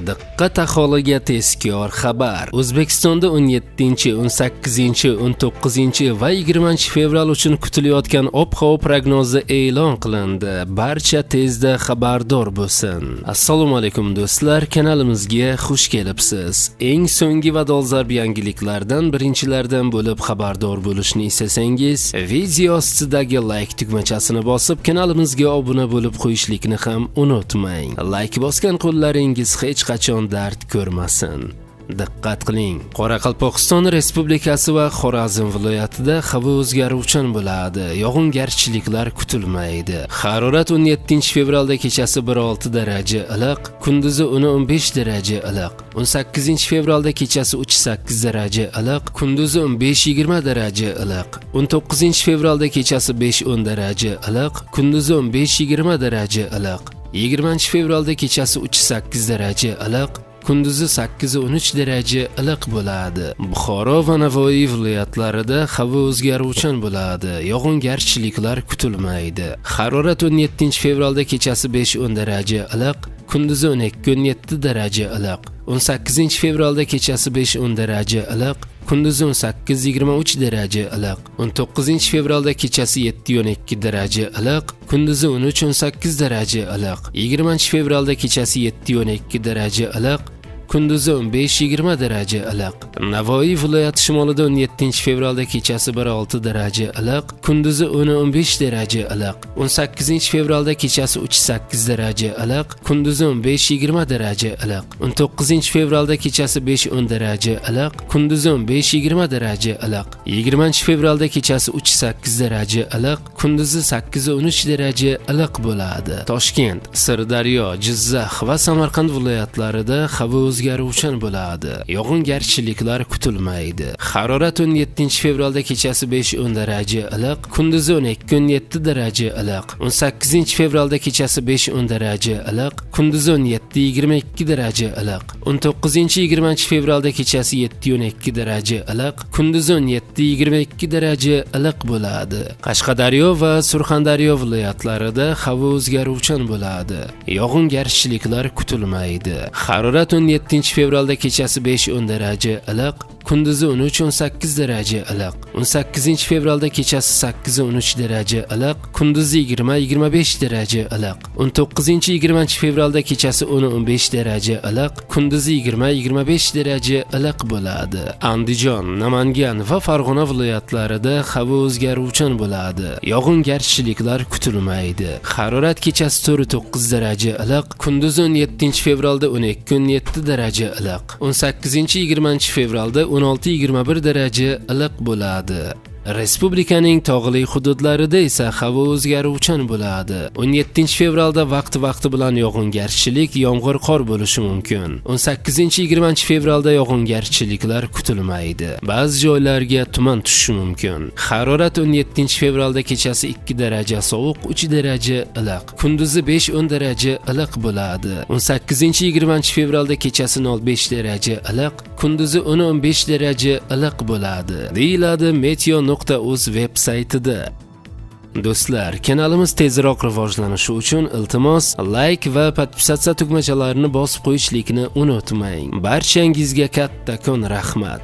Diqqat, aholiga tezkor xabar. O'zbekistonda 17, 18, 19 va 20 fevral uchun kutilayotgan ob-havo prognozi e'lon qilindi. Barcha tezda xabardor bo'lsin. Assalomu alaykum, do'stlar, kanalimizga xush kelibsiz. Eng so'nggi va dolzarb yangiliklardan birinchilardan bo'lib xabardor bo'lishni istasangiz, video ostidagi like tugmachasini bosib, kanalimizga obuna bo'lib qo'yishlikni ham unutmang. Like bosgan qo'llaringiz hech qachon dard ko'rmasin. Diqqat qiling. Qoraqalpog'iston Respublikasi va Xorazm viloyatida havo o'zgaruvchan bo'ladi. Yog'ingarchiliklar kutilmaydi. Harorat 17 fevralda kechasi 1.6 daraja iliq, kunduzi 10-15 daraja iliq. 18 fevralda kechasi 3.8 daraja iliq, kunduzi 15-20 daraja iliq. 19 fevralda kechasi 5-10 daraja iliq, kunduzi 15-20 daraja iliq. 20 fevralda kechasi 3.8 daraja iliq, kunduzi 8-13 daraja iliq bo'ladi. Buxoro va Navoiy viloyatlarida havo o'zgaruvchan bo'ladi. Yog'ingarchiliklar kutilmaydi. Harorat 17 fevralda kechasi 5-10 daraja iliq, kunduzi 12-17 daraja iliq. 18 fevralda kechasi 5-10 daraja iliq, kunduzi 18-23 daraja iliq. 19 fevralda kechasi 7-12 daraja iliq, kunduzi 13-18 daraja iliq. 20 fevralda kechasi 7-12 daraja iliq, kunduzi 15-20 daraja iliq. Navoiy viloyati shimolida 17 fevralda kechasi 1.6 daraja iliq, kunduzi 10-15 daraja iliq. 18 fevralda kechasi 3.8 daraja iliq, kunduzi 15-20 daraja iliq. 19 fevralda kechasi 5-10 daraja iliq, kunduzi 15-20 daraja iliq. 20 fevralda kechasi 3.8 daraja iliq, kunduzi 8-13 daraja iliq bo'ladi. Toshkent, Sirdaryo, Jizzax va Samarqand viloyatlarida havo o'zgaruvchan bo'ladi. Yog'ingarchiliklar kutilmaydi. Harorat 17 fevralda kechasi 5-10 daraja iliq, kunduzi 12-17 daraja iliq. 18 fevralda kechasi 5-10 daraja iliq, kunduzi 17-22 daraja iliq. 19-20 fevralda kechasi 7-12 daraja iliq, kunduzi 17-22 daraja iliq bo'ladi. Qashqadaryo va Surxondaryo viloyatlarida havo o'zgaruvchan bo'ladi. Yog'ingarchiliklar kutilmaydi. Harorat 17 fevralda kechasi 5-10 daraja iliq, kunduzi 13-18 daraja iliq. 18 fevralda kechasi 8-13 daraja iliq, kunduzi 20-25 daraja iliq. 19-20 fevralda kechasi 10-15 daraja iliq, kunduzi 20-25 daraja iliq bo'ladi. Andijon, Namangan va Farg'ona viloyatlarida havo o'zgaruvchan bo'ladi. Yog'ingarchiliklar kutilmaydi. Harorat kechasi 4-9 daraja iliq, kunduzi 17 fevralda 12-17 daraja iliq. 18-20 fevralda 16-21 daraja iliq bo'ladi. Respublikaning tog'li hududlarida esa havo o'zgaruvchan bo'ladi. 17 fevralda vaqti-vaqti bilan yog'ingarchilik, yomg'ir, qor bo'lishi mumkin. 18-20 fevralda yog'ingarchiliklar kutilmaydi. Ba'zi joylarga tuman tushishi mumkin. Harorat 17 fevralda kechasi 2 daraja sovuq, 3 daraja iliq. Kunduzi 5-10 daraja iliq bo'ladi. 18-20 fevralda kechasi 0.5 daraja iliq, kunduzi 10-15 daraja iliq bo'ladi, deyiladi meteo.uz veb saytida. Do'stlar, kanalimiz tezroq rivojlanishi uchun, iltimos, like va подписаться tugmachalarini bosib qo'yishlikni unutmang. Barchangizga kattakon rahmat.